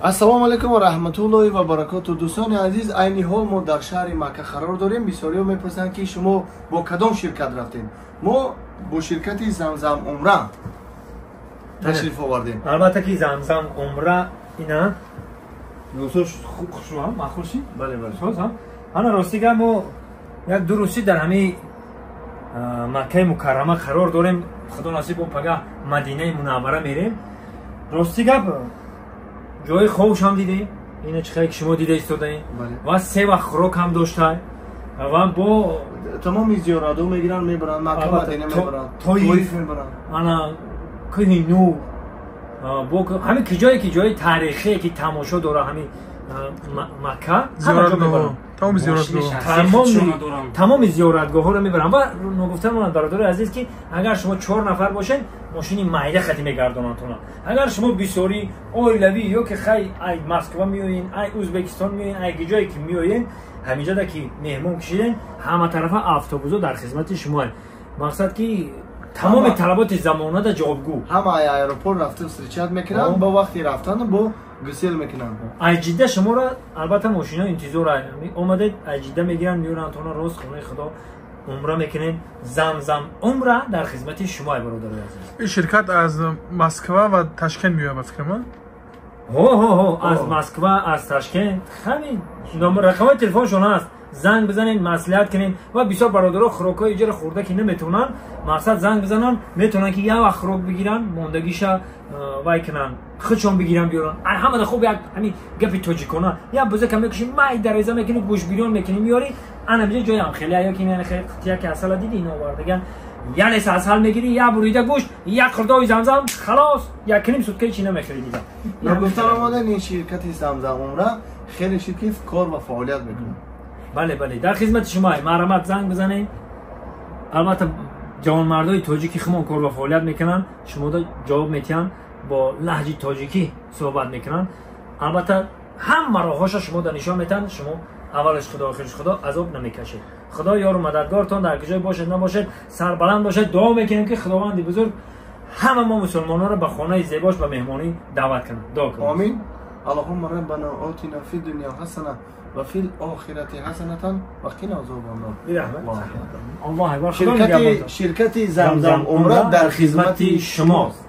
Ассалому алайкум ва раҳматуллоҳи ва баракоту. Дӯстони азиз, айни ҳол мо дар шаҳри Макка қарор дорем. Бисёриҳо мепурсанд, ки шумо бо кадом ширкат рафтем. Мо бо ширкати Замзам Умра ташриф овардем. Албатта ки Замзам Умра ина хушам махуши. Бале, бале. Ана ростига мо як ду рӯзи дар ҳамин Маккаи Мукаррама қарор дорем. Худо насиб, пага Мадинаи Мунаввара мерем. Рости гап, ҷои хобшам дидем, ина чӣ хеле ки шумо дида истодаем, ва се вақт хӯрок ҳам дошта ва бо тамоми зиёратҳо мегиранд, мебаранд Макка, Мадина мебаранд, Тоиф мебаранд. Ана кӯҳи Нур, бо ҳамин ки ҷое ки ҷои таърихие ки тамошо дора, ҳамин Макка ҳама ҷо мебаранд. Тамоми зиёратгоҳҳоро мебаранд. Ва ногуфта монад, бародари азиз, ки агар шумо чор нафар бошед, мошини майда хати мегардонанд. Агар шумо бисёрӣ, оилавӣ ё ки хай ай Москва меоен, ай Ӯзбекистон меоен, ай ҷое ки меоен, ҳаминҷода ки меҳмон кишиден, ҳама тарафа автобусо дар хизмати шумоанд. Мақсад ки тамоми талаботи замонада ҷавобгӯ. Ҳама ай аэропорт рафта встречать мекунанд, бо вақти рафтан бо гусел мекунанд. Ай Ҷидда шуморо албатта мошино интизор омадед, ай Ҷидда мегиранд, меёранд тона рост хонаи худо, умра мекунед. Замзам Умра дар хизмати шумо, ай бародарои азиз. Ин ширкат аз Москва ва Ташкент меояд, ба фикри ман. Ҳо, аз Москва, аз Ташкент. Ҳамин рақамҳои телефоншон ҳаст, занг бизанед, маслиҳат кунед. Ва бисёр бародаро хӯрокҳои иҷора хӯрда ки наметавонанд, мақсад занг бизананд, метавонанд ки як вақт хӯрок бигиранд, мондагиша вай кунанд, худшон бигиранд, биёранд. Ҳамада хуб, як ҳамин гапи тоҷикона, як бузака мекуши, май дареза мекунӣ, гӯшбирён мекунӣ, меёрӣ. Ана миҷа ҷоям хеле ё ки яке асала диди, ино овардаган, яъне асал мегирӣ, як бурида гӯшт, як хурдови замзам, халос, якним суткаи чи намехӯри дига. Нагуфта омадан, ин ширкати Замзам Умра хеле ширкати кор ва фаъолият мекунад. Бале, дар хизмати шумо, марҳамат, занг бизанед. Албатта ҷавонмардои тоҷики хумон кор ва фаъолият мекунанд, шумода ҷавоб метиҳанд, бо лаҳҷи тоҷикӣ суҳбат мекунанд. Албатта ҳама роҳҳоша шумо да нишон метиҳанд. Шумо аввалаш худо, охираш худо, азоб намекашед. Худо ёру мададгортон, дар куҷое бошед набошед, сарбаланд бошед. Дуо мекунем, ки Худованди бузург ҳама мо мусулмононро ба хонаи зебош ба меҳмонӣ даъват кунад. Дуо кунед. Омин. Аллоҳумма роббана отина фи дунё ҳасана ва фил охирати ҳасанатан ва қина азобан нор. Аллоҳ акбар. Ширкати Замзам Умра дар хизмати шумост.